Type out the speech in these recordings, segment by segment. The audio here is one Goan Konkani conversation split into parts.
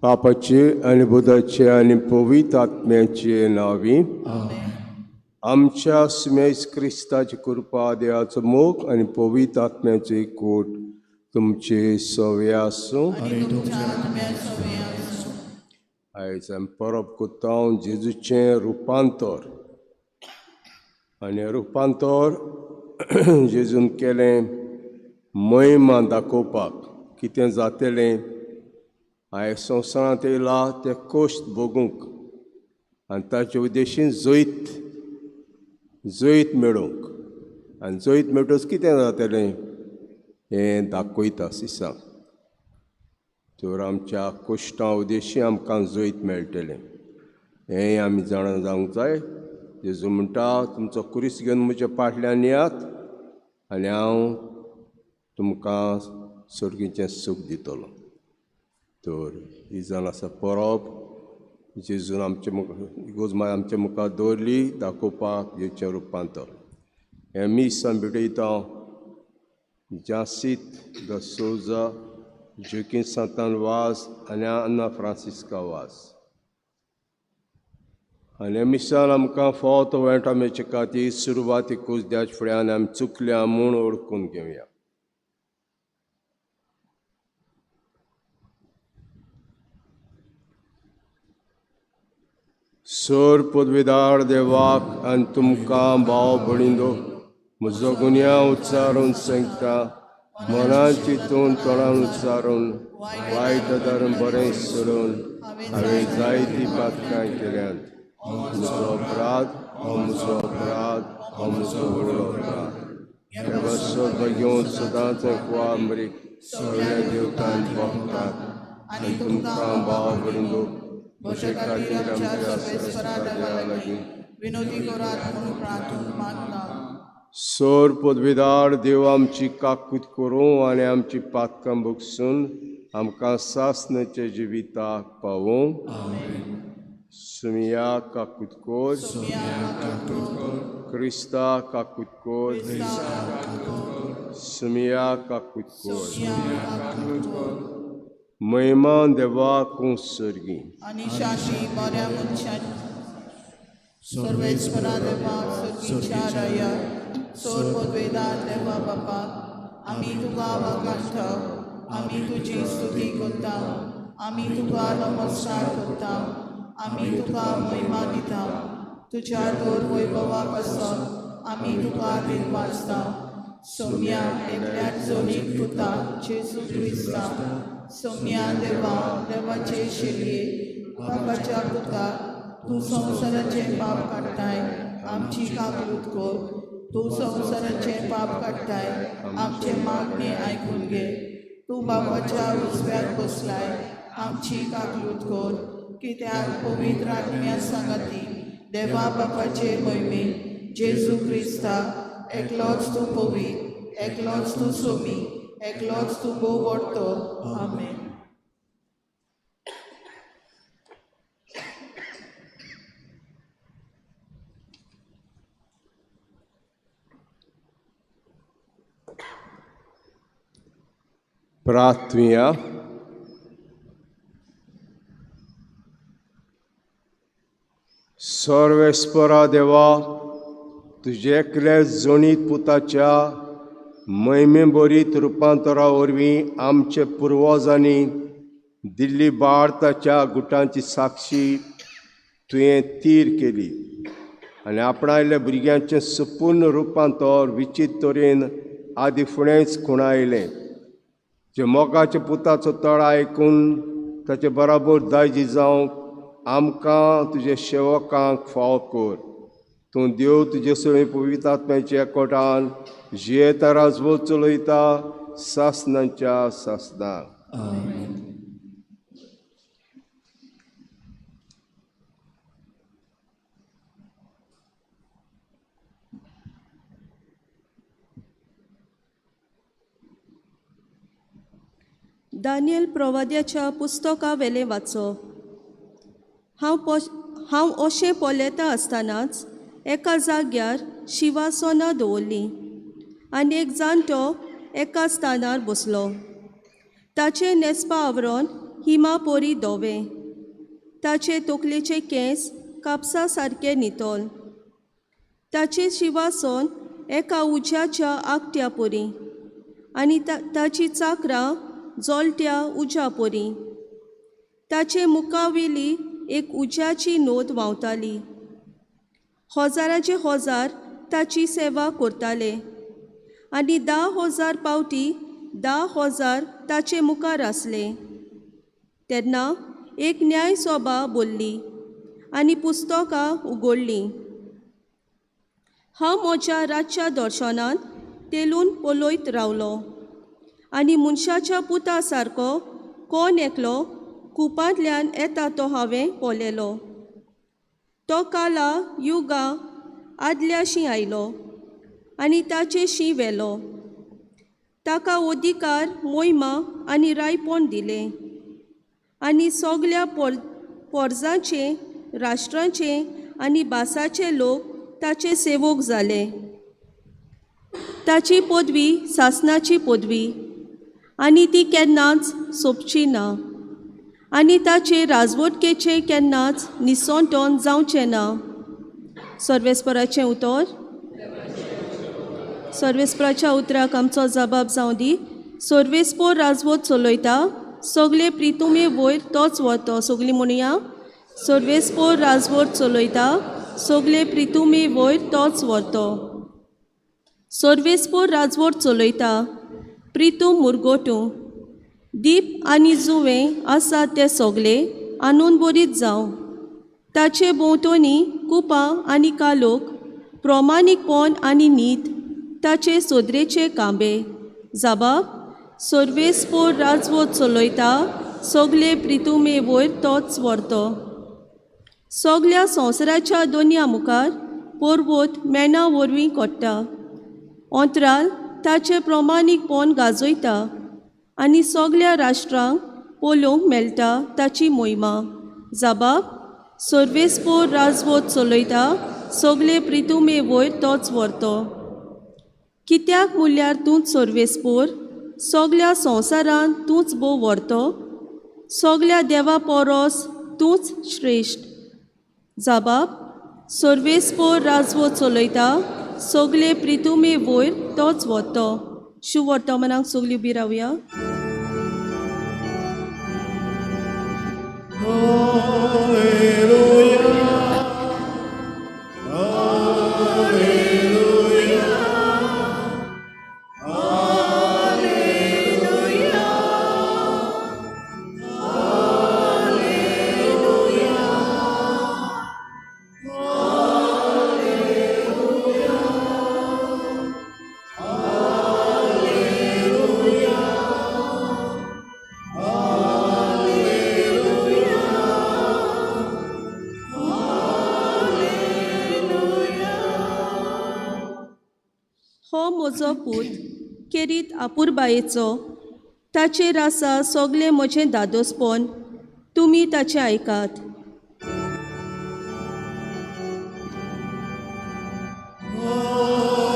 बापाचे आनी बुधाचे आनी पवित्र आत्म्याचे नांवी आमच्या सुमेस क्रिस्ताची कृपा, देवाचो मोग आनी पवित्र आत्म्याचो एकवट तुमचे सवे आसूं. आयज आमी परब करता जेजूचें रुपांतर आनी रुपांतर जेजून केलें महिमा दाखोवपाक कितें जातलें. आयज संवसारांत येयला ते कश्ट भोगूंक आनी ताचे उद्देशीन जैत जैत मेळोवंक आनी जैत मेळटकच कितें जातलें हें दाखयता सिसांक. तर आमच्या कश्टां उद्देशी आमकां जैत मेळटलें हें आमी जाणा जावंक जाय. जेजू म्हणटा तुमचो कुरीस घेवन म्हज्या फाटल्यान येयात आनी हांव तुमकां सर्गीचें सूख दितलो. तर ही जावन आसा परब जेजून आमचे मुखार इगोर्ज आमच्या मुखार दवरली दाखोवपाक जेचें रुपांतर. हें मीस आमी भेटयता जासीत the Souza, Joaquim Santan Vaz आनी अन्ना फ्रांसिस्का वाज. आनी मिसान आमकां फावो तो वेंटा मेळचे खातीर सुरवातीकूच द्याच फुड्यान आमी चुकल्या म्हूण वळखून घेवया. सर पदवीदार देवाक आनी तुमकां भाव भणिंदो म्हजो गुन्यांव उच्चारून सांगता, मनान चिंतून तोंडान उच्चारून वायट धरून बरें सोडून हांवें जायतीं पातकां केल्यांत. म्हजो अपराध हो म्हजो अपराध हो म्हजो व्हडलो अपराध. घेवन सदांच कुवामरीक सगळ्या देवतान भोगतात आनी तुमकां भाव भणिंदो म्हजे खातीर आमच्या सर्वेस्परा देवा लागीं विनोदी करात म्हणून प्रार्थून मागता. सर पदवीदार देव आमची काकूत करूं आनी आमची पातकां भोगसून आमकां सासणाच्या जिविताक पावोवं. सुमिया काकूत कोर, क्रिस्ता काकूत कोर, सुमिया काकूत कोर. महिमा देवाक सर्गी आनी शांती बऱ्या मनशान. सर्वेस्परा देवा सर्गीच्या राया, सोर पदवेदार देवा बापा, आमी तुका वागाडटा, आमी तुजी स्तुती करता, आमी तुका नमस्कार करता, आमी तुका महिमा दिता. तुज्या दर वैभवा पासत आमी तुका दिनवासता. सोम्या एकल्याच जोडीक पुता जेजू क्रिस्ता, सोम्या देवा देवाचे शेलये बापाच्या पुता, तूं संवसाराचें पाप काडटाय आमची काकूत कर. तूं संवसाराचें पाप काडटाय आमचें मागणें आयकून घे. तूं बापाच्या उजव्याक बसलाय आमची काकूत कर. कित्याक पवित्र आत्म्या सांगाती देवा बापाचे महिमे जेजू क्रिस्ता एकलोच तूं पवित्र, एकलोच तूं सोमी, एकलोच तूं भोव व्हडतो. आमेन. प्रार्थुया. सर्वेस्परा देवा, तुजे एकल्या जणीत पुताच्या महिमेभरीत रुपांतरा वरवीं आमचे पुर्वजांनी दिल्ली भारताच्या गुटांची साक्षी तुवें तीर केली आनी आपणायल्ल्या भुरग्यांचें सुपूर्ण रुपांतर विचित्र तरेन आदी फुडेंच खुणायलें. जे मोगाच्या पुताचो तळ आयकून ताचे बराबर दायजी जावंक आमकां तुजे सेवकांक फाव कर. तूं देव तुजे सगळीं पवित्र आत्म्याच्या एकवटान जियेता राजवट चलयता सासनाच्या सासनाक. दानियल प्रवाद्याच्या पुस्तका वेलें वाचो. हांव अशें पळयता आसतनाच एका जाग्यार शिवासनां दवरलीं आनी एक जाणटो एका स्थानार बसलो. ताचें न्हेसपा आवरण हिमा परी धवें, ताचे तकलेचे केंस कापसा सारके नितळ, ताचें शिवासन एका उज्याच्या आगट्या परी आनी ताची चाकरां जळट्या उज्या परी. ताचे मुखावेली एक उज्याची नोद व्हांवताली. हजाराचे हजार ताची सेवा करताले आनी 10,000 पावटी 10,000 ताचे मुखार आसले. तेन्ना एक न्यायसभा बोल्ली आनी पुस्तकां उगडलीं. हांव म्हज्या रातच्या दर्शनांत तेलून पळयत रावलो आनी मनशाच्या पुता सारको कोण एकलो कुपांतल्यान येता तो हांवें पळयलो. तो काला युगा आदल्याशी आयलो आनी ताचेशी व्हेलो. ताका अधिकार मोहिमा आनी रायपण दिलें आनी सगल्या पोरजांचे राष्ट्रांचे आनी भासाचे लोक ताचे सेवक जाले. ताची पदवी सासनाची पदवी आनी ती केन्नाच सोंपची ना आनी ताचे राजवटकेचें केन्नाच निसोंटोन जावचें ना. सर्वेस्पराचें उतर. सर्वेस्पराच्या उतराक आमचो जबाब जावं दी. सर्वेस्पोर राजवट चलयता, सगळे प्रितुमे वयर तोच वतो. सगळीं म्हणया, सर्वेस्पोर राजवट चलयता, सगळे प्रितुमे वयर तोच व्हरतो. सर्वेस्पोर राजवट चलयता, प्रितूम मुरगोटू दीप आनी जुवें आसा ते सगळे आनंदभरीत जावं. ताचे भोंवतणी कुपां आनी कालोक, प्रमाणीकपण आनी नीत ताचे सोदरेचे कांबे. जबाब, सर्वेस्पोर राजवट चलयता, सगळे प्रितुमे वयर तोच व्हरतो. सगल्या संवसाराच्या दोनया मुखार पर्वत मेणा वरवीं कोट्टा. अंतराल ताचें प्रमाणीकपण गाजयता आनी सगल्या राष्ट्रांक पळोवंक मेळटा ताची मोहिमा. जबाब, सर्वेस्पोर राजवट चलयता, सगळे प्रितुमे वयर तोच व्हरतो. कित्याक म्हणल्यार तूंच सर्वेस्पोर, सगल्या संवसारांत तूंच भोव व्हरतो, सगल्या देवा पोरोस तूंच श्रेश्ठ. जबाब, सर्वेस्पोर राजवट चलयता, सगळे प्रितुमे वयर तोच व्हरतो. शुभ वर्तमानाक सगळीं उबी रावया. म्हजो पूत केरीत आपुरबायेचो, ताचेर आसा सगळें म्हजें दादोसपण, तुमी ताचें आयकात.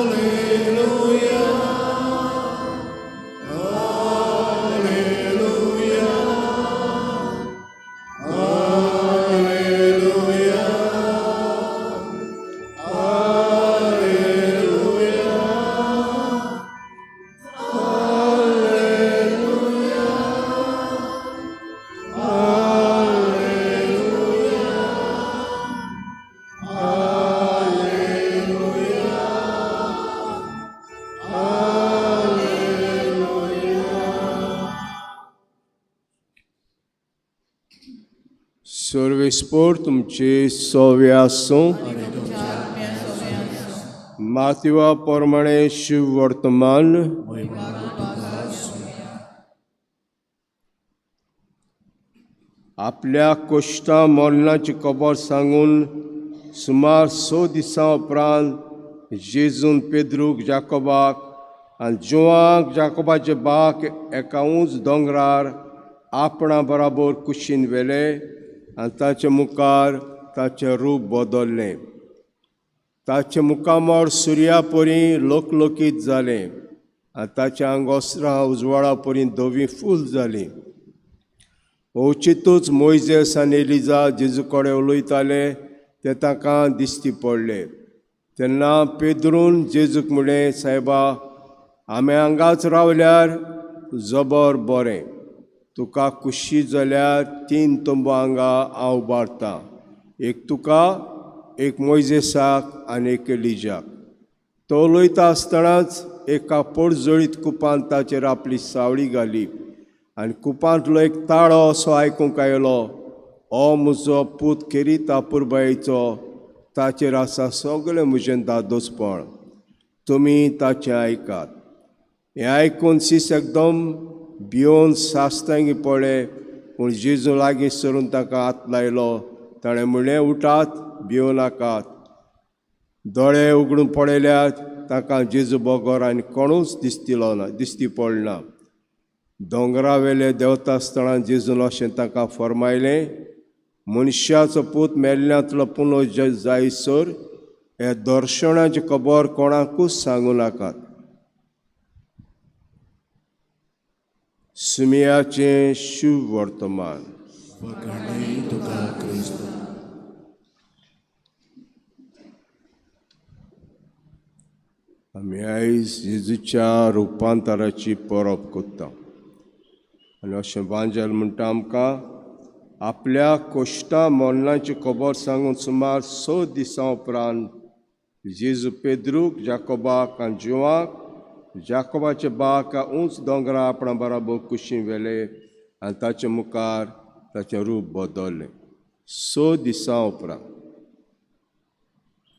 Alleluia, Alleluia, Alleluia. सोर्वेस्पोर तुमचे सोवे आसूं. मातिवा प्रमाणे शिव वर्तमान. आपल्या कोश्टा मरणाची खबर सांगून सुमार 6 दिसां उपरांत जेजून पेद्रूक, जाकोबाक आनी जुवांक जाकोबाचे बाक एका उंच दोंगरार आपणा बराबर कुशीन व्हेले आनी ताचे मुखार ताचें रूप बदल्लें. ताचें मुखामळ सुर्या परी लोकलोकीत जालें आनी ताच्या आंगोस्त्रां उजवाडा परी धवीं फूल जालीं. अवचितूच मोयजेस आनी एलिजा जेजू कडेन उलयताले ते तांकां दिश्टी पडले. तेन्ना पेद्रून जेजूक म्हणलें, सायबा, आमी हांगाच रावल्यार जबर बरें. तुका खुशी जाल्यार 3 तंबू हांगा हांव उबारतां, एक तुका, एक मोयजेसाक आनी एक एलिजाक. तो उलयता आसतनाच एका पोरजळीत कुपान ताचेर आपली सावळी घाली आनी कुपांतलो एक ताळो असो आयकूंक आयलो, ओ म्हजो पूत खेरीत अपुरबायेचो, ताचेर आसा सगळें म्हजें दादोसपण, तुमी ताचें आयकात. हें आयकून शीस एकदम भियोन सास्तांगी पडले. पूण जेजू लागीं सरून ताका हात लायलो. ताणें म्हणलें, उठात, भियो नाकात. दोळे उगडून पळयल्यार ताका जेजू बगर आनी कोणूच दिसतिलो ना, दिश्टी पडना. दोंगरावेले देंवता आसतना जेजून अशें ताका फर्मायलें, मनशाचो पूत मेल्ल्यांतलो पुनर्जन्म जायसर हे दर्शनाची खबर कोणाकूच सांगू नाकात. सुमियाचें शुभ वर्तमान. आमी आयज जेजूच्या रुपांतराची परब करता आनी अशें वांजेल म्हणटा आमकां, आपल्या कोश्टा मरणाची खबर सांगून सुमार 6 दिसां उपरांत जेजू पेद्रूक, जाकोबाक आनी जुवाक जाकोबाचे बाक उंच दोंगरा आपणा बराबर कुशी व्हेले आनी ताचे मुखार ताचें रूप बदल्लें. 6 दिसां उपरांत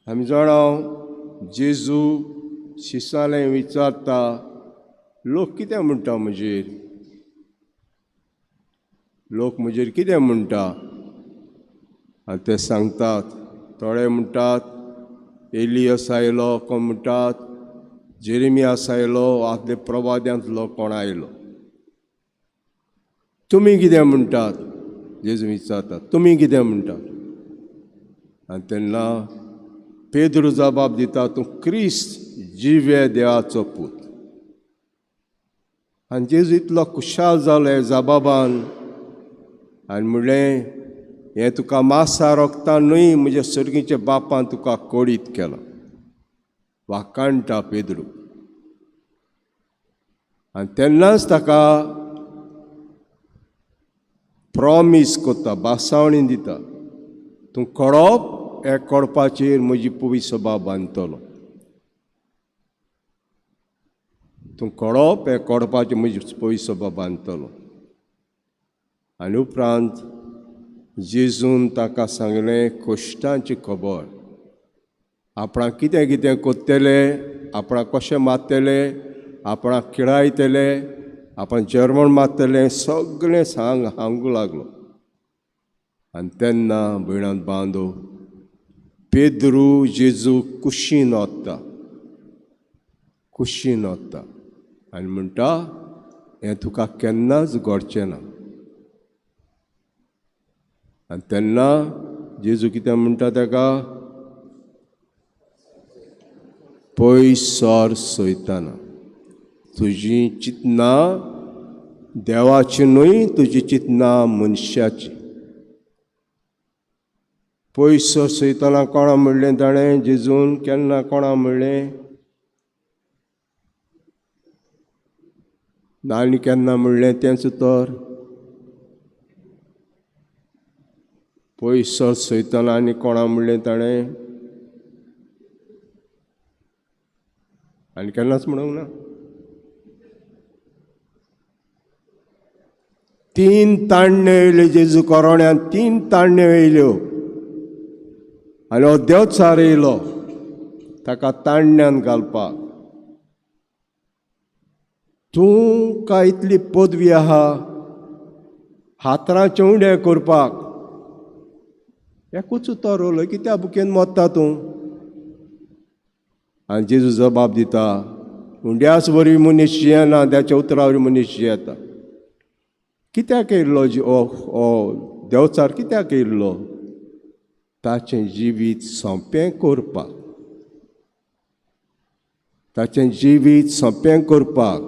आमी जाणा जेजू शिसालें विचारता, लोक कितें म्हणटा म्हजेर, लोक म्हजेर कितें म्हणटा? आनी ते सांगतात, थोडे म्हणटात एलियस आयलो, कोण म्हणटात जेरेमियास आयलो, आदले प्रवाद्यांतलो कोण आयलो. तुमी कितें म्हणटात? जेजू विचारता, तुमी कितें म्हणटात? आनी तेन्ना पेद्रू जबाब दिता, तूं क्रिस्त जिवे देवाचो पूत. आनी जेजू इतलो खुशाल जालो जबाबान आनी म्हणलें, हें तुका मासा रोगता न्हय, म्हज्या सर्गीच्या बापान तुका कोडीत केलां. वाकाणटा पेद्रू. आनी तेन्नाच ताका प्रॉमीस करता, बासावणी दिता, तूं कडप, हे कडपाचेर म्हजी पवी सभा बांदतलो. तूं कडप, हे कडपाचेर म्हजी पवी सभा बांदतलो. आनी उपरांत जेजून ताका सांगलें कोश्टांची खबर, आपणाक कितें कितें कोत्तले, आपणाक कशें मारतले, आपणाक किळायतले, आपण जर्मन मारतले, सगळें सांगूंक लागलो. आनी तेन्ना भयणांत बांदो पेद्रू जेजू कुशीन वता, कुशीन वता आनी म्हणटा, हें तुका केन्नाच घडचें ना. आनी तेन्ना जेजू कितें म्हणटा ताका, पयस सर सयताना, तुजी चिंतनां देवाची न्हय, तुजी चिंतनां मनशाची. पयस सर सयताना कोणा म्हणलें ताणें? जेजून केन्ना कोणा म्हणलें? आनी केन्ना म्हणलें तेंच तर पयस सर सयताना आनी कोणा म्हणलें ताणें? आनी केन्नाच म्हणूंक ना. 3 ताण्ण्यो येयल्यो जेजू कोरोण्यान, 3 ताण्ण्यो येयल्यो आनी हो देवचार येयलो ताका ताण्ण्यान घालपाक. तूं काय इतली पदवी आहा हातरांचे उंडे करपाक, एकूच उतर उलय, कित्या बुकेन मोत्ता तूं? आनी जेजू जबाब दिता, उंड्याच वरवीं मनीस जियेना, त्याच्या उतरा वरवीं मनीस जियेता. कित्याक येयल्लो हो देवचार? कित्याक येयल्लो? ताचें जिवीत सोंपें करपाक. ताचें जिवीत सोंपें करपाक.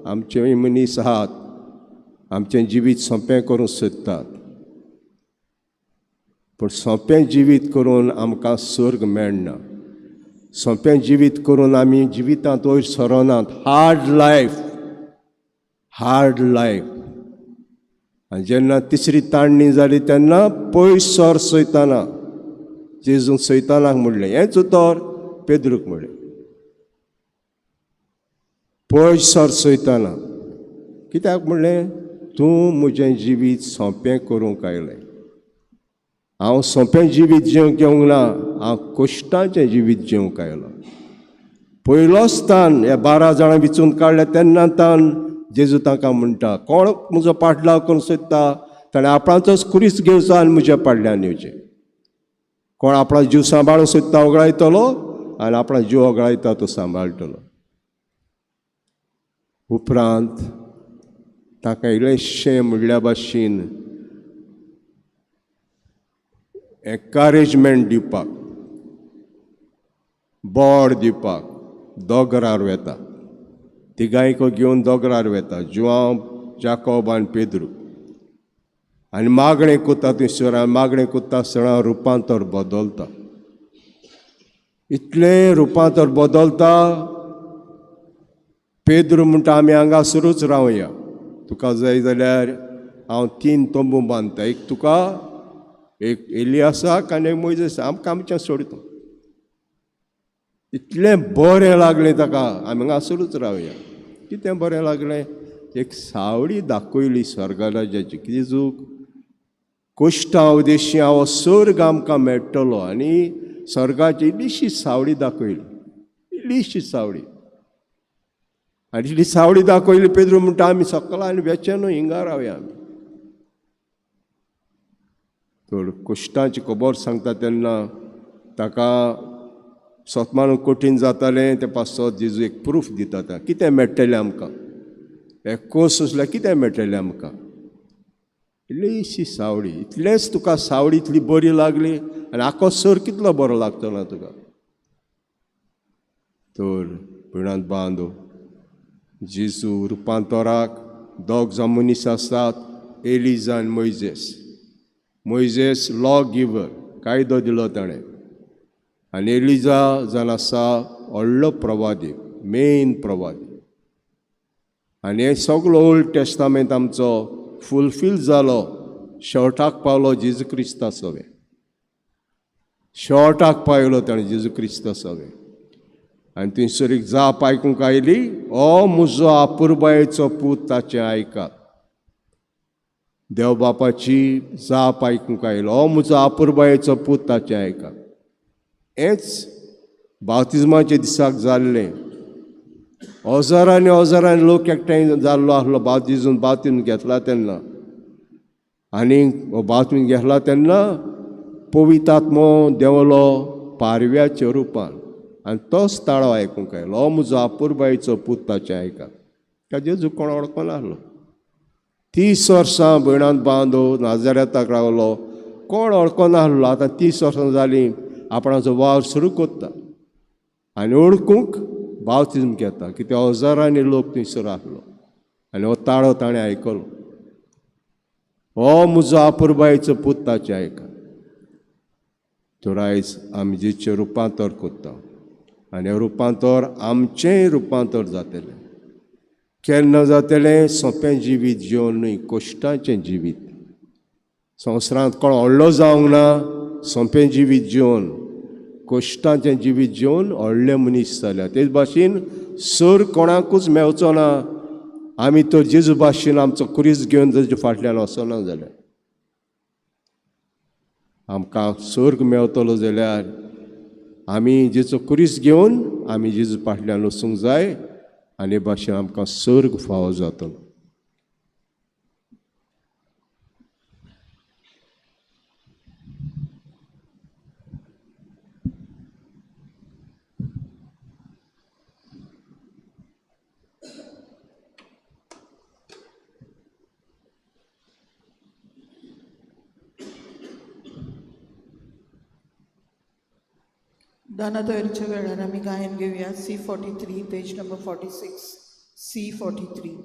आमचे मनीस आहात, आमचें जिवीत सोंपें करूंक सोदतात, पूण सोंपें जिवीत करून आमकां स्वर्ग मेळना. सोंपें जिवीत करून आमी जिवितांत वयर सरनात. Hard life, hard life. आनी जेन्ना तिसरी ताण्णी जाली तेन्ना पयस सर सैताना, जेजून सैतानाक म्हणलें, हेंच उतर पेद्रूक म्हणलें, पयस सर सैताना. कित्याक म्हणलें? तूं म्हजें जिवीत सोंपें करूंक आयलें. हांव सोंपें जिवीत जिवंक येवंक ना, हांव कश्टांचें जिवीत जिवंक आयलो. पयलोच तान ह्या 12 जाणां विचून काडल्या तेन्ना तान जेजू तांकां म्हणटा, कोण म्हजो पाटलाव करूंक सोदता ताणें आपणाचोच खुरीस घेवचो आनी म्हज्या पाडल्यान येवचें. कोण आपणा जीव सांबाळूंक सोदता वगळायतलो आनी आपणा जीव वगळायता तो सांबाळटलो. उपरांत ताका इल्लेशें म्हणल्या भाशेन एनकरेजमेंट दिवपाक, बोड दिवपाक दोगरार वेता. तिगांयक घेवन दोगरार वेता, जुआंव, जाकोब आनी पेद्रू. आनी मागणें कोत्ता थंयसर, मागणें कोत्ता आसतना रुपांतर बदलता. इतलें रुपांतर बदलता, पेद्रू म्हणटा आमी हांगासरूच रावया, तुका जाय जाल्यार हांव 3 तंबू बांदता, एक तुका, एक एलियासाक आनी एक मोयजेसाक, आमकां आमचें सोडटा. इतलें बरें लागलें ताका, आमी हांगासरूच रावया. कितें बरें लागलें? एक सावळी दाखयली स्वर्गराजाची, कितें चूक कश्टां उदेशी हांव स्वर्ग आमकां मेळटलो. आनी स्वर्गाची इल्लीशी सावळी दाखयली, इल्लीशी सावळी. आनी इल्ली सावळी दाखयली, पेद्रू म्हणटा आमी सकला आनी वेचे न्हू, हिंगा रावया आमी. तर कश्टांची खबर सांगता तेन्ना ताका सोतमानून कठीण जातालें. तें पासत जेजू एक प्रूफ दिता, ताका कितें मेळटलें आमकां, एक कोस आसल्यार कितें मेळटलें आमकां? इल्लीशी सावळी. इतलेंच तुका सावळी इतली बरी लागली आनी आखो सर कितलो बरो लागतलो तुका. तर भयणांत बांदो, जेजू रुपांतराक दोग जाण मनीस आसात, एलिजा आनी मोयजेस. मोयजेस लॉ गिवर, कायदो दिलो ताणें, आनी एलिजा जावन आसा व्हडलो प्रवादी, मेन प्रवादी. आनी हे सगलो ओल्ड टेस्टामेंट आमचो फुलफील जालो, शेवटाक पावलो जेजू क्रिस्ता सवें. शेवटाक पावलो ताणें जेजू क्रिस्ता सवें. आनी थंयसर एक जाप आयकूंक आयली, हो म्हजो आपुरबायेचो पूत, ताचें आयकात. देव बापाची जाप आयकूंक आयलो, हो म्हजो आपुरबायेचो पूत, ताचें आयकात. हेंच बाप्तिज्माच्या दिसाक जाल्लें. हजारांनी हजारांनी लोक एकठांय जाल्लो आसलो बाप्तिजम, बाप्तिज्म घेतला तेन्ना. आनी हो बाप्तिज्म घेतला तेन्ना पवित्र आत्मो देंवलो पारव्याच्या रुपान आनी तोच ताळो आयकूंक आयलो, हो म्हजो आपुरबायेचो पूत, ताचें आयकात. का जेजू कोण वळखना आसलो. 30 वर्सां भयणांत बांदो नाजारेताक रावलो, कोण वळखना आसलो. आतां 30 वर्सां जालीं आपणाचो वावर सुरू कोत्ता आनी वळखूंक बाप्तिज्म घेता, कित्याक हजारांनी लोक थंयसर आसलो. आनी हो ताळो ताणें आयकलो, हो म्हजो आपुरबायेचो पूत, ताचें आयकात. तर आयज आमी जेचें रुपांतर कोत्ता आनी हें रुपांतर आमचेंय रुपांतर जातलें. केन्ना जातलें? सोंपें जिवीत जिवन न्हय, कश्टांचें जिवीत. संवसारांत कोण व्हडलो जावंक ना सोंपें जिवीत जिवन, कश्टांचें जिवीत जिवन व्हडले मनीस जाल्या. तेच भाशेन सर कोणाकूच मेवचो ना आमी तर जेजू भाशेन आमचो कुरीस घेवन तेजे फाटल्यान वचना जाल्यार आमकां स्वर्ग मेवतलो जाल्यार आमी जेजू कुरीस घेवन आमी जेजू फाटल्यान वचूंक जाय आनी भाशेन आमकां स्वर्ग फावो जातलो. दाना तयारीच्या वेळार आमी गायन घेवया C 43 page number 46 C 43.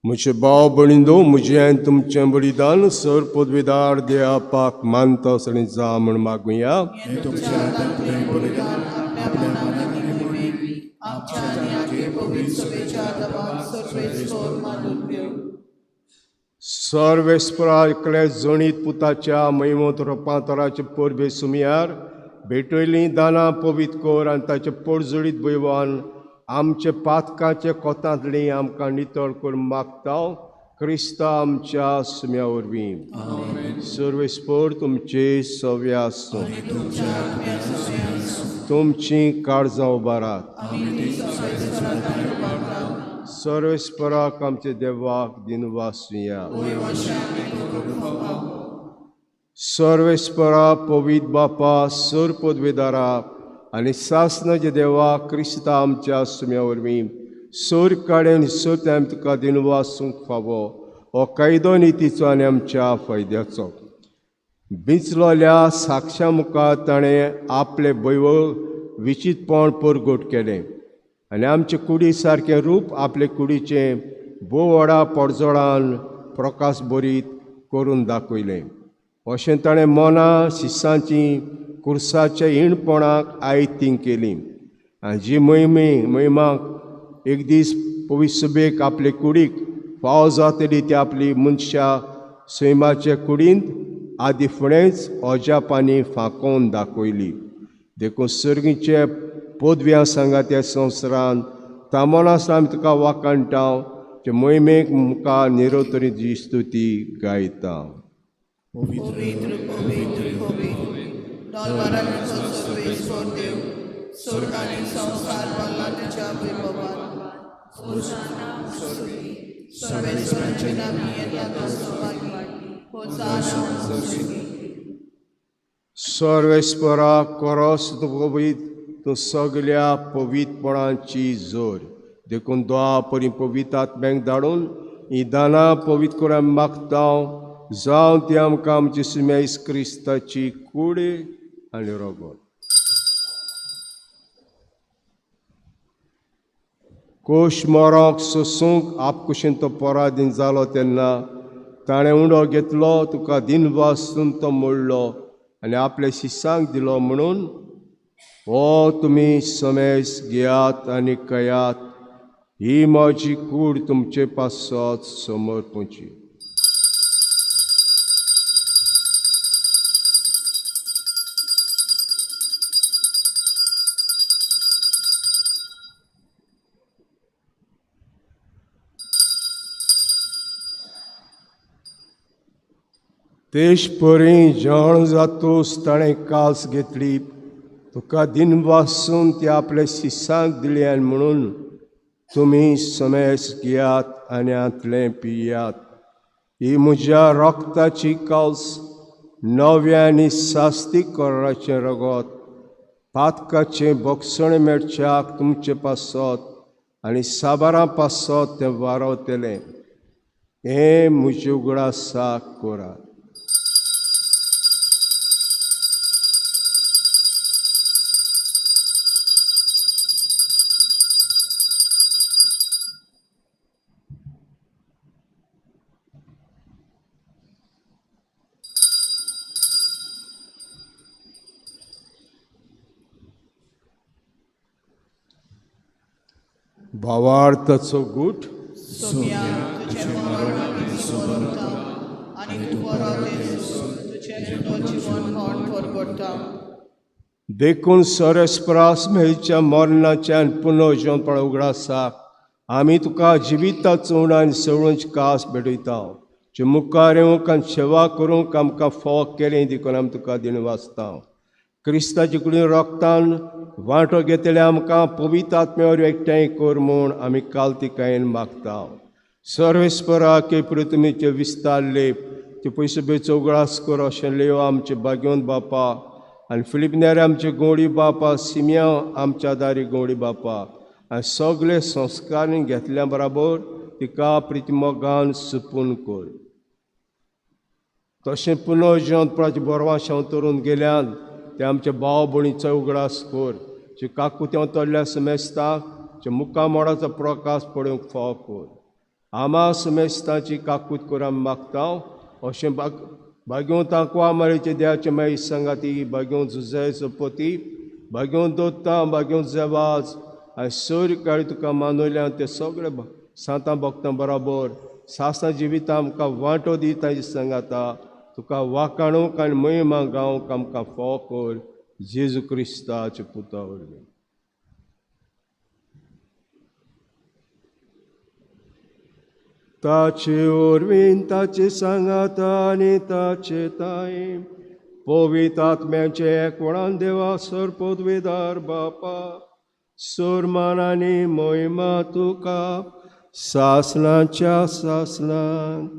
म्हजे भाव भयणींनो, म्हजें आनी तुमचें बलिदान सर पदवीदार देवाक मानता आनी जा म्हूण मागुया. सर्वेस्पराकले जणीत पुताच्या महिमोत रुपांतराचे परबे सुमयार भेटयलीं दानां पवित्र कर आनी ताचे पोरजोडीत भैवान आमचे पातकाचे कोतांतली आमकां नितळ करून मागता क्रिस्ता आमच्या सुम्या वरवीं. सर्वेस्पर तुमचे सव्या आसूं. तुमची काळजां उबारात. सर्वेस्पराक आमचे देवाक दिनवासुया. सर्वेस्परा पवित्र बापा सर पदवेदारा आनी सासनाचे देवा क्रिस्ता आमच्या सुम्या वरवीं सोर काडून सोर आमी तुका दिनवासूंक फावो हो कायदो नितीचो आनी आमच्या फायद्याचो. बिंचलोल्या साक्षा मुखार ताणें आपलें भैव विचितपण परगट केलें आनी आमचे कुडी सारकें रूप आपले कुडीचें भोव व्हडा पडजोडान प्रकाश बरीत करून दाखयलें. अशें ताणें मनां शिसांची कुर्साच्या हिणपणाक आयतींग केली आनी जी महिमाक एक दीस पवित्र सभेक आपले कुडीक फावो जातली ती आपली मनशां सैमाचे कुडींत आदी फुडेंच अजापांनी फांकोवन दाखयली. देखून सर्गीचे पदव्यां सांगा त्या संवसारान तामोनासतना आमी तुका वाखाणटा ते महिमेक मुखार निरोतरी जी स्तुती गायता. पवित्र पवित्र पवित्र डॉलवारांचो सर्वेस्पर देव, स्वर्ग आनी संवसार भरला तुज्या वैभवान. सर्वेस्पराचे नांवी येता तो सौभागी. होसाना स्वर्गी. सर्वेस्परा कोरोस तूं पवित्र, तूं सगल्या पवित्रपणाची जोर. देखून द्वा परी पवित्र आत्म्यांक धाडून ही दानां पवित्र करून मागता जावं ती आमकां आमची सुम्या क्रिस्ताची कूड आनी रोगत. कोश मरोंक सोसूंक आपकुशीन तो पराधीन जालो तेन्ना ताणें उंडो घेतलो, तुका दिनवासून तो मोडलो आनी आपल्या शिसांक दिलो म्हणून हो तुमी समेस घेयात आनी कयात, ही म्हजी कूड तुमचे पासत समर्पची. तेश परी जाण जातोस ताणें कास घेतली, तुका दिनवासून ती आपल्या शिसांक दिली आनी म्हणून तुमी समेस घेयात आनी हांतलें पियात. ही म्हज्या रक्ताची कास, नव्या आनी सास्ती कराचें रगत, पातकाचें बक्षण मेळच्याक तुमचे पासत आनी साबारां पासत तें वारवतलें. हें म्हजे उगडासाक करात. भावार्थाचो गूट. सोम्या तुझें मरण आमी समरता आनी तूं परत येसून तुजें पुनर्जीवन परगट्टा. देखून सरस्परास मेळच्या मरणाच्या आनी पुनर्जीवनपणा उगडासाक आमी तुका जिविताचो आनी सवळूंची कास भेटयता. जे मुखार येवंक आनी सेवा करूंक आमकां फोव केलें देखून आमी तुका दिनवासता. क्रिस्ताचे कुडीन रोगतान वांटो घेतले आमकां पवित्र आत्म्यावर एकठांय कर म्हूण आमी कालतिकायेन मागता. सर्वेस्पराक पृथ्वीचे विस्तार लेप ते पयसो बेचो उगडास कर अशें लेव आमचे भाग्यवंत बापा आनी फिलिपनेर आमचे गोडी बापा, सिमियांव आमच्या दारी गोडी बापा आनी सगळे संस्कार घेतल्या बराबर तिका प्रितिमोगान सुपून कर. तशें पुनर्जीवनपणाचे बरवां शेंवतरून गेल्यान ते आमच्या भाव भयणीचो उगडास कर. जे काकुत्यांव तोडल्या समेस्ताक जे मुखा मोडाचो प्रकाश पडूंक फाव कर. आमा समेस्ताची काकूत कर आमी मागता. अशें भाग्यवंत आंकवा मारीचे देवाचे मागीर सांगाती, भाग्यवंत जुझे सोपती, भाग्यवंत दोत्ता, भाग्यवंत जेवाज आनी सर काळी तुका मानवल्या ते सगळे सांतां भक्तां बराबर सासणां जिवितां आमकां वांटो दी तांचे सांगाता तुका वाकाणूंक आनी महिमा गावंक आमकां फाव कर. जेजू क्रिस्ताचे पुता वरवीं. ताचे वरवीं, ताचे सांगाता आनी ताचे ताई पवित्र आत्म्याचे एकवणान देवा सरपदवेदार बापा, सोरमान आनी महिमा तुका सासणाच्या सासणाक.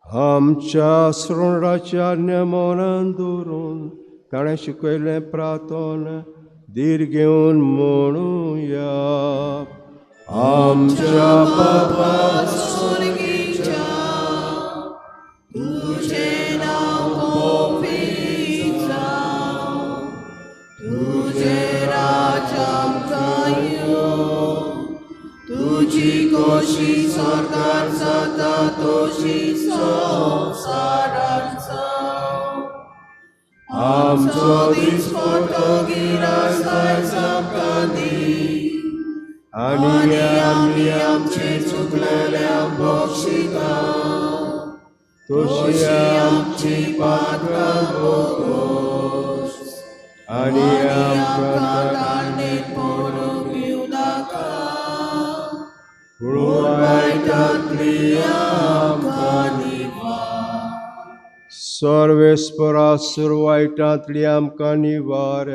आमच्या श्रोणाच्या नेमोनान दवरून ताणें शिकयलें प्रार्थना धीर घेवन म्हणुया. आमच्या बापा स्वर्गीच्या, तुझें नांव पवित्र जावं, तुझें राज्य आमकां येवं, तुजी खोशी स्वर्गार जाता तशी संवसारांत जावं. आमचो दिसपट्टो गिरास आयज आमकां दी आनी आमी आमचे चुकलेल्यांक बक्षिता तशी आमची पात्रां बोगोस आनी आमकां आमकां ताळणेंत पडूंक दिवं नाका, पूण वायटांतली आमकां निवार. सर्वेस्परा सुरवायटांतली आमकां निवार,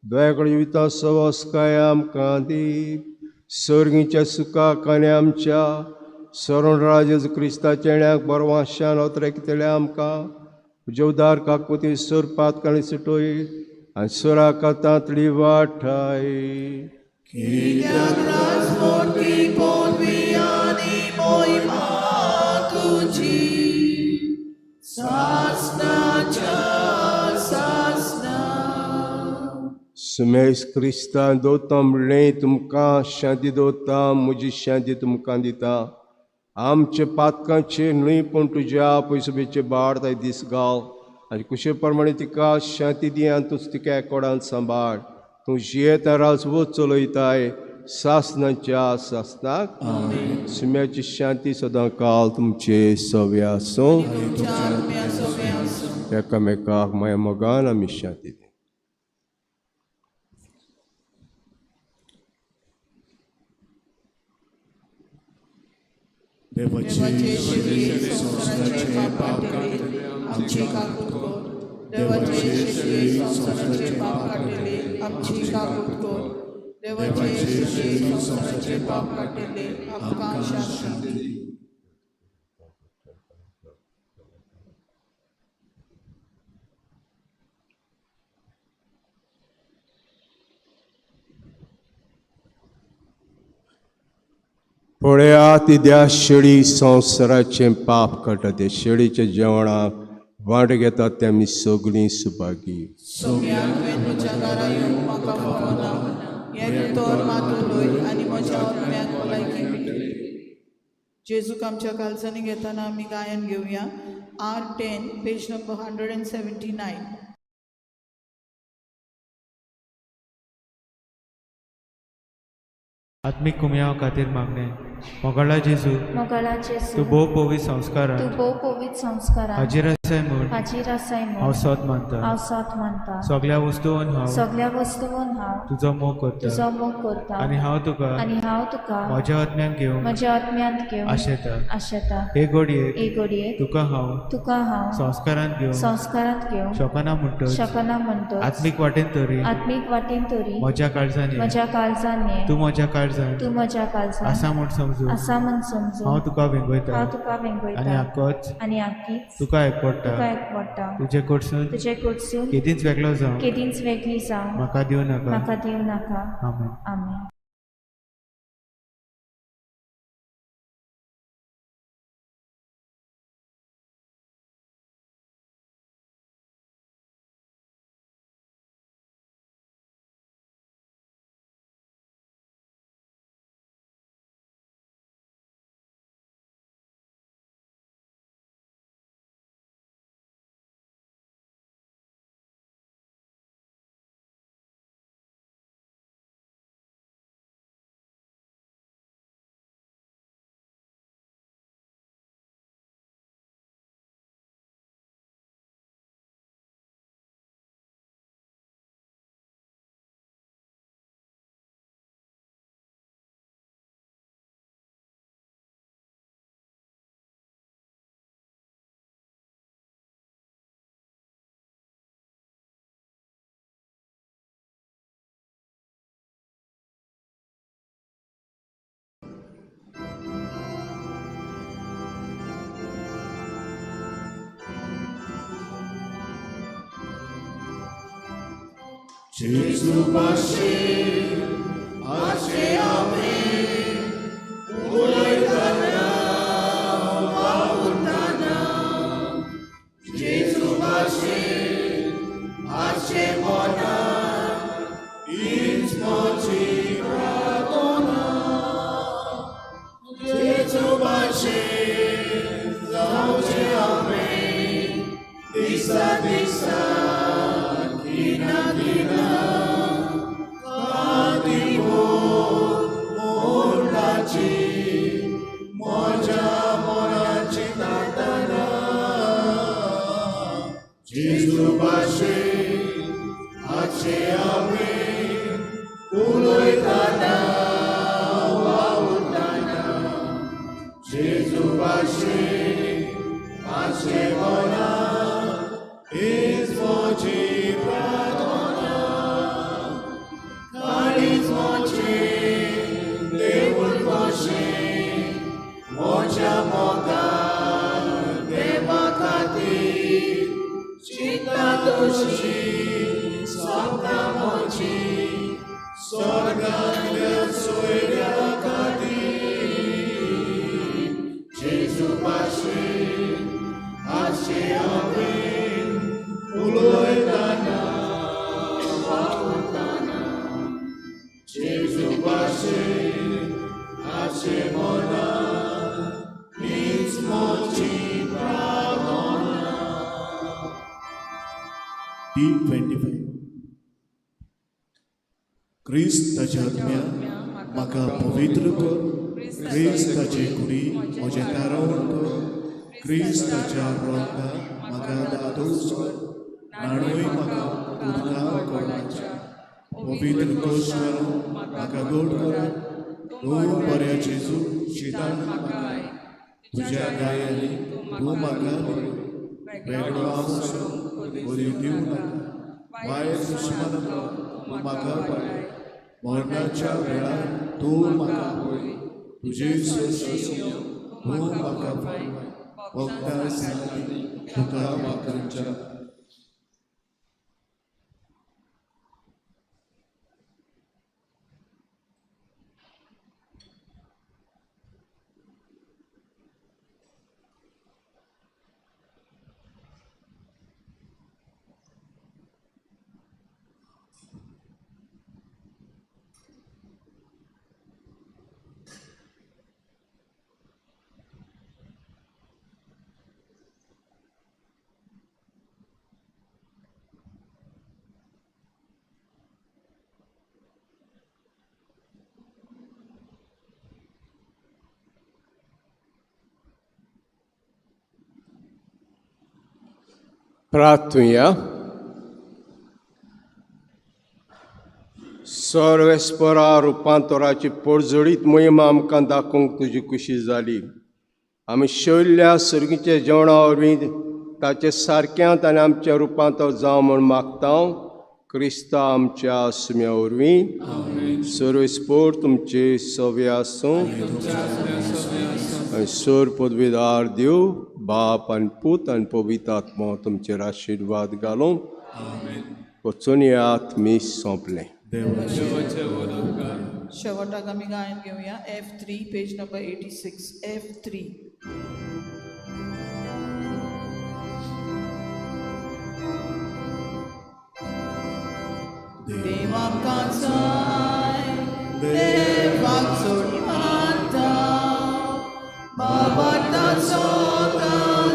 वेगळ्या जिविता सवस्काय आमकां दी. सर्गीच्या सुखाक आनी आमच्या सरण राज क्रिस्ताच्या येण्याक बरवाशान अतरेकतले आमकां तुजे उदार काकुती सोरपात काणी सुटोय आनी सोराकातांतली वाठाय. कित्याक राजवटी पदवी आनी मोहिमा तुजी सासणाच्या सासणा. सुमेश क्रिस्तान दवरता म्हणलें तुमकां शांती दवरता, म्हजी शांती तुमकां दिता. आमचे पातकांचे न्हय पूण तुज्या पयसुबेचे बाळ ताय दीस गाव आनी कुशे प्रमाणे तिका शांती दी आनी तूंच तिका एकोडान सांबाळ. तूं जियेता राजवत चलयताय सासनाच्या सासनाक। सुम्याची शांती सदां काल तुमचे सवे आसूं। एकामेकाक माया मोगान आमी शांती दी। देवाचे शेळये संवसाराचे पाप काडटले आमची काकूत कर। देवाचे शेळये संवसाराचे पाप काडटले आमची काकूत कर। देवाचे शेळये संवसाराचे पाप काडटले आमकां शांती दी। पळया तिद्या शेळी संवसाराचें पाप काडटा ते शेळीच्या जेवणाक वांट घेतात ते आमी सगळीं सुभागी। सोम्या तुवें म्हज्या घरा येवंक म्हाका फावना, हें तोर मात उलय आनी म्हज्या आत्म्याक भलायकी मेळटली। जेजूक आमच्या काळजांनी घेतना आमी गायन घेवया। R10 page number 179। आत्मीक कुमयाव खातीर मागणें। मोगाळा जेजू, मोगाळा जेजू, तूं भोव पवित्र संस्कारान, तूं भोव पवित्र संस्कारान हाजीर आसाय म्हूण, हाजीर आसाय म्हूण हांव सोद मानता, हांव सोद मानता। सगळ्या वस्तून हांव, सगळ्या वस्तून हांव तुजो मोग करता, तुजो मोग करता आनी हांव तुका, आनी हांव तुका म्हज्या आत्म्यान घेवन, म्हज्या आत्म्यांत घेवन आशेता, आशेता। हे घडयेक, हे घडयेक तुका हांव, तुका हांव संस्कारांत घेवन, संस्कारांत घेवन शकना म्हणटच, शकना म्हणटच आत्मीक वाटेन तरी, आत्मीक वाटेन तरी म्हज्या काळजान ये, म्हज्या काळजान ये, तूं म्हज्या काळजान, तूं म्हज्या काळजान आसा म्हूण समजून, आसा म्हूण समजून हांव तुका वेंगयता, हांव तुका वेंगयता आनी आकोच आनी आकीच तुका एकवडटा, तुका एकवडटा। तुजे कडसून तुजे कडसून केदींच वेगळो जावं केदींच वेगळी जावं म्हाका दिवं नाका, म्हाका दिवं नाका। आमेन। आमेन। Gesù Bashir, Ashe Amen, Uloitana, Wautana. Gesù Bashir, Ashe Mona, Ismochi Pratona. Gesù Bashir, Zauche Amen, Disa Disa, Kina Kina. Gesù Bashir, Ashe Amen, Uloitana, Wautana. Gesù Bashir, Ashe Mona, Ismochi Pratona. Karismochi, Devul Bashir, Moja Moga, Deva Khatir. Chitta Doshi, Sapna Mochi, Swargatल्या सोयऱ्या खातीर. जेजू पाशी, आशे आमेन, उलयताना, वावुरताना. जेजू पाशी, आशे मोना, हीच मोची प्रार्थना. D25. क्रिस्त ताच्या आत्म्या म्हाका पवित्र कर. क्रिस्त ताचे कुडी म्हजें तारवण कर. क्रिस्त ताच्या रोगता म्हाका दादोस कर. न्हाणय म्हाका उदका कोणाच्या पवित्र कोश घालून म्हाका गोड करात. तूं बऱ्या जेजू शितान म्हाका तुज्या गायांनी तूं म्हाका वेगळो हांव बरी दिवं नाका. वायट दुस्मानांतलो तूं म्हाका पळय. मरणाच्या वेळार तूं म्हाका पळय. तुजे सोंसून तूं म्हाका पळय. वखदां सांगती तुका वाखाणच्या. प्रार्थुया. सर्वेस्परा रुपांतराची परजळीत मोहिमा आमकां दाखोवंक तुजी खुशी जाली. आमी शैल्या सर्गीच्या जेवणा वरवीं ताचे सारक्यांत आनी आमचें रुपांतर जावं म्हूण मागता. क्रिस्ता आमच्या सुम्या वरवीं. सर्वेस्पोर तुमचे सवे आसूं. आनी सर पदवीदार देव बाप आनी पूत आनी पवित्र आत्मो तुमचेर आशिर्वाद घालूं. वचून येयात. मीस सोंपलें. शेवटाक आमी गायन घेवया F3 page number 86 F3. देवाक जाय देवाक चड मानता बाबा ताचो गाय.